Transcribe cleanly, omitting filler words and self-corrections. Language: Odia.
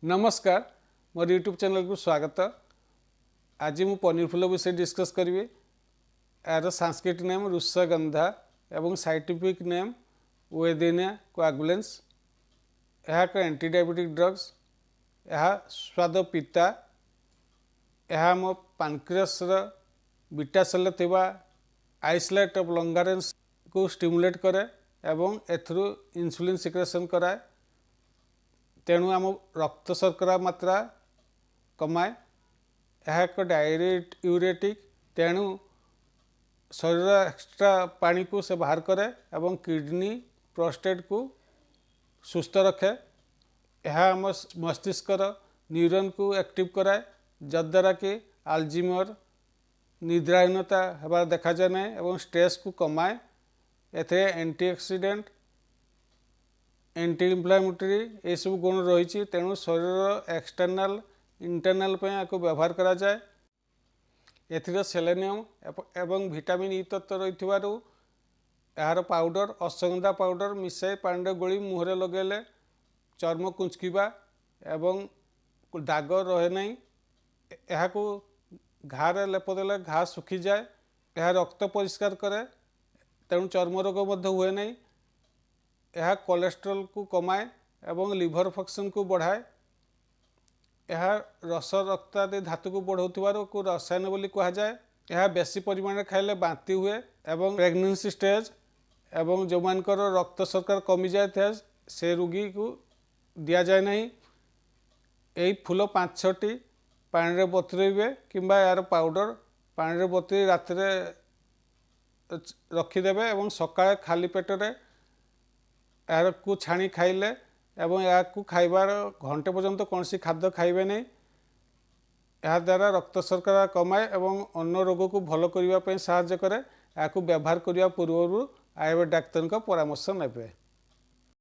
ନମସ୍କାର, ମୋର ୟୁଟ୍ୟୁବ୍ ଚ୍ୟାନେଲକୁ ସ୍ୱାଗତ। ଆଜି ମୁଁ ପନିର ଫୁଲ ବିଷୟରେ ଡିସ୍କସ୍ କରିବି। ଏହାର ସାଂସ୍କ୍ରିଟ ନେମ୍ ଋଷଗନ୍ଧା ଏବଂ ସାଇଣ୍ଟିଫିକ୍ ନେମ୍ ୱେଦିନିଆ କୋଆଗୁଲେନ୍ସ। ଏହା ଏକ ଆଣ୍ଟି ଡାଇବେଟିକ୍ ଡ୍ରଗ୍ସ। ଏହା ସ୍ୱାଦ ପିତା। ଏହା ଆମ ପାନକ୍ରିୟସର ବିଟା ସେଲ୍ରେ ଥିବା ଆଇସଲେଟ୍ ଅଫ୍ ଲଙ୍ଗାରେନ୍ସକୁ ଷ୍ଟିମୁଲେଟ୍ କରେ ଏବଂ ଏଥିରୁ ଇନ୍ସୁଲିନ୍ ସିକ୍ରେସନ୍ କରାଏ। ତେଣୁ ଆମ ରକ୍ତ ଶର୍କରା ମାତ୍ରା କମାଏ। ଏହା ଏକ ଡାଇୟୁରେଟିକ୍, ତେଣୁ ଶରୀର ଏକ୍ସଟ୍ରା ପାଣିକୁ ସେ ବାହାର କରେ ଏବଂ କିଡ଼ନୀ, ପ୍ରୋଷ୍ଟେଟ୍କୁ ସୁସ୍ଥ ରଖେ। ଏହା ଆମ ମସ୍ତିଷ୍କର ନ୍ୟୁରନ୍କୁ ଆକ୍ଟିଭ୍ କରାଏ, ଯଦ୍ୱାରା କି ଆଲଜିମର, ନିଦ୍ରାହୀନତା ହେବାର ଦେଖାଯାଏ ନାହିଁ ଏବଂ ଷ୍ଟ୍ରେସ୍କୁ କମାଏ। ଏଥିରେ ଆଣ୍ଟିଅକ୍ସିଡେଣ୍ଟ, ଆଣ୍ଟି ଇନଫ୍ଲାମେଟୋରୀ ଏସବୁ ଗୁଣ ରହିଛି। ତେଣୁ ଶରୀରର ଏକ୍ସଟର୍ନାଲ, ଇଣ୍ଟରନାଲ ପାଇଁ ଏହାକୁ ବ୍ୟବହାର କରାଯାଏ। ଏଥିରେ ସେଲେନିୟମ ଏବଂ ଭିଟାମିନ୍ ଇ ତତ୍ତ୍ୱ ରହିଥିବାରୁ ଏହାର ପାଉଡ଼ର, ଅଶ୍ୱଗନ୍ଧା ପାଉଡ଼ର ମିଶାଇ ପାଣିରେ ଗୋଳି ମୁହଁରେ ଲଗାଇଲେ ଚର୍ମ କୁଞ୍ଚକିବା ଏବଂ ଦାଗ ରହେ ନାହିଁ। ଏହାକୁ ଘାରେ ଲେପ ଦେଲେ ଘା ଶୁଖିଯାଏ। ଏହା ରକ୍ତ ପରିଷ୍କାର କରେ, ତେଣୁ ଚର୍ମ ରୋଗ ମଧ୍ୟ ହୁଏ ନାହିଁ। ଏହା କୋଲେଷ୍ଟ୍ରଲକୁ କମାଏ ଏବଂ ଲିଭର ଫଙ୍କସନକୁ ବଢ଼ାଏ। ଏହା ରସ, ରକ୍ତ ଆଦି ଧାତୁକୁ ବଢ଼ାଉଥିବାରୁ ରସାୟନ ବୋଲି କୁହାଯାଏ। ଏହା ବେଶୀ ପରିମାଣରେ ଖାଇଲେ ବାନ୍ତି ହୁଏ ଏବଂ ପ୍ରେଗନେନ୍ସି ଷ୍ଟେଜ୍ ଏବଂ ଯେଉଁମାନଙ୍କର ରକ୍ତ ଶର୍କରା କମିଯାଇଥାଏ, ସେ ରୋଗୀକୁ ଦିଆଯାଏ ନାହିଁ। ଏହି ଫୁଲ ପାଞ୍ଚ ଛଅଟି ପାଣିରେ ବତୁରାଇବେ କିମ୍ବା ଏହାର ପାଉଡ଼ର ପାଣିରେ ବତୁରାଇ ରାତିରେ ରଖିଦେବେ ଏବଂ ସକାଳେ ଖାଲି ପେଟରେ ଏହାକୁ ଛାଣି ଖାଇଲେ ଏବଂ ଏହାକୁ ଖାଇବାର ଘଣ୍ଟେ ପର୍ଯ୍ୟନ୍ତ କୌଣସି ଖାଦ୍ୟ ଖାଇବେ ନାହିଁ। ଏହାଦ୍ୱାରା ରକ୍ତ ଶର୍କରା କମାଏ ଏବଂ ଅନ୍ୟ ରୋଗକୁ ଭଲ କରିବା ପାଇଁ ସାହାଯ୍ୟ କରେ। ଏହାକୁ ବ୍ୟବହାର କରିବା ପୂର୍ବରୁ ଆୟୁର୍ବେଦ ଡାକ୍ତରଙ୍କ ପରାମର୍ଶ ନେବେ।